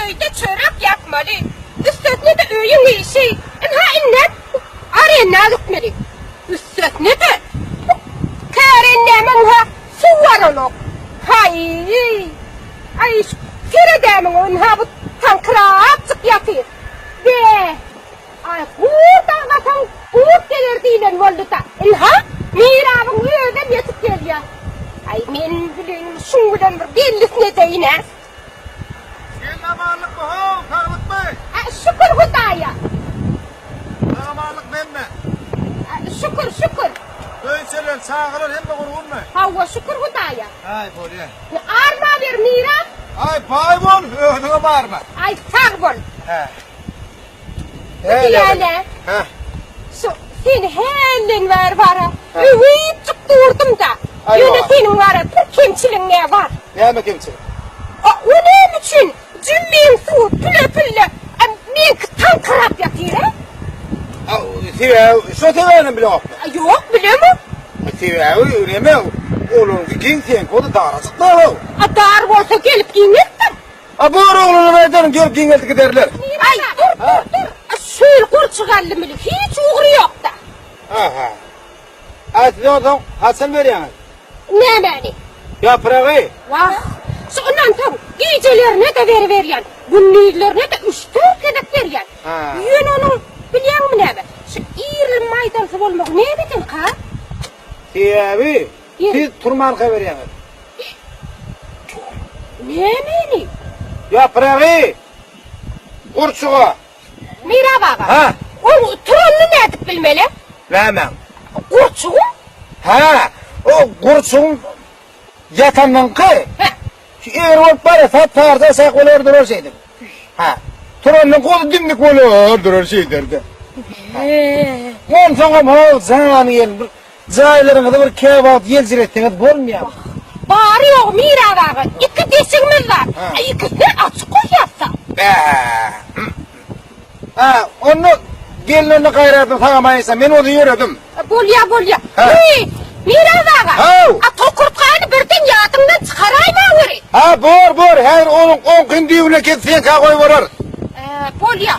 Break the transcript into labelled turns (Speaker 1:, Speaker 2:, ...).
Speaker 1: Öýde çörek ýapmaly. Üstesine-de öýüň işi. Ynha indem arenda gitmeli. Üstesine-de bu kärendämiň-hä suw baranok. Haý, aý, seredämiň ynha bu taňkyrapjyk ýatyr. Be, aý, gurt aglasaň, gurt geler diýlen boldy-da. Ynha, mirabyň özem ýetip gelýär. Aý, men bileýin, şuň bilen bir bellisini edeýin-ä.
Speaker 2: Gelin amanlykmy how, saglykmy?
Speaker 1: Şükür Hudaýa.
Speaker 2: Sag amanlyk menme.
Speaker 1: Şükür, şükür.
Speaker 2: Öý-içerler, çagalar hemme gurgunmy?
Speaker 1: Hawa, şükür Hudaýa.
Speaker 2: Aý, bolýa.
Speaker 1: Arma ber, Miram.
Speaker 2: Aý, baý bol, özüňem arma.
Speaker 1: Aý, sag bol.
Speaker 2: Hä.
Speaker 1: Diýýäne.
Speaker 2: Hä.
Speaker 1: Şu seni hälden bäri bara öwüpjik durdum-da. Ýöne seniň bara bir kemçiligiň-ä bar.
Speaker 2: Näme kemçilik?
Speaker 1: A o näme üçin jümmiň suwy püle-pülle, a meňki taňkyrap ýatyr-a?
Speaker 2: A sebäbi, şo sebäbinem bileňokmy?
Speaker 1: A ýok, bilemok.
Speaker 2: A sebäbi näme, olaryňky giň, seňki bolsa darajyk-da-how.
Speaker 1: A dar bolsa gelip giňeltdir.
Speaker 2: A bor oglanlara aýdaryn gelip giňeldi giderler.
Speaker 1: Aý dur dur dur. A şöyle gurçugally mili hiç ugry ýokda.
Speaker 2: Aha. A siz onsoň haçan berýäňiz?
Speaker 1: Nämäni?
Speaker 2: Ýapragy.
Speaker 1: Wah. Şu ondan soň gijelerine-de beriberýän, gündizlerine-de üç-dört gezek berýän. Ýöne onuň bilýäňmi näme? Şu irli maýdalsy bolmagy nämedenka?
Speaker 2: Sebäbi siz turmanka berýäňiz.
Speaker 1: Nämeni?
Speaker 2: Ýapragy! Gurçuga!
Speaker 1: Mirap aga.
Speaker 2: Hä?
Speaker 1: Oň turanyny nädip bilmeli?
Speaker 2: Nämäň?
Speaker 1: Gurçugyň?
Speaker 2: Hä, o gurçugyň ýatanyňky.
Speaker 1: Hä.
Speaker 2: Şu egri bolup barýa, sap-sarja aşak bolar durar şeýdip. Hä. Turanyň gozy dimdik bolar durar şeýderdi.
Speaker 1: Hä.
Speaker 2: Onsoňam ho, jany gelin bir Jaýlaryňyzy bir käwagt ýeljiretseňiz bolmaýarmy?
Speaker 1: Bary-ýogy Mirap aga, iki deşigimiz bar. A ikisini açyk goýýas-da.
Speaker 2: Bä. Hä, onda gelin onda gaýratyny sagam aýyşa, men ozy ýöredim.
Speaker 1: Bolýa, bolýa.
Speaker 2: Hä.
Speaker 1: Heý, Mirap aga.
Speaker 2: Haw.
Speaker 1: A tokurtgany birden ýadyňdan çykaraýmaweri.
Speaker 2: Hä, bor, bor, häzir onuň oňkyny düýbüne kesip seňkä goýbereris.
Speaker 1: Ä, bolýa.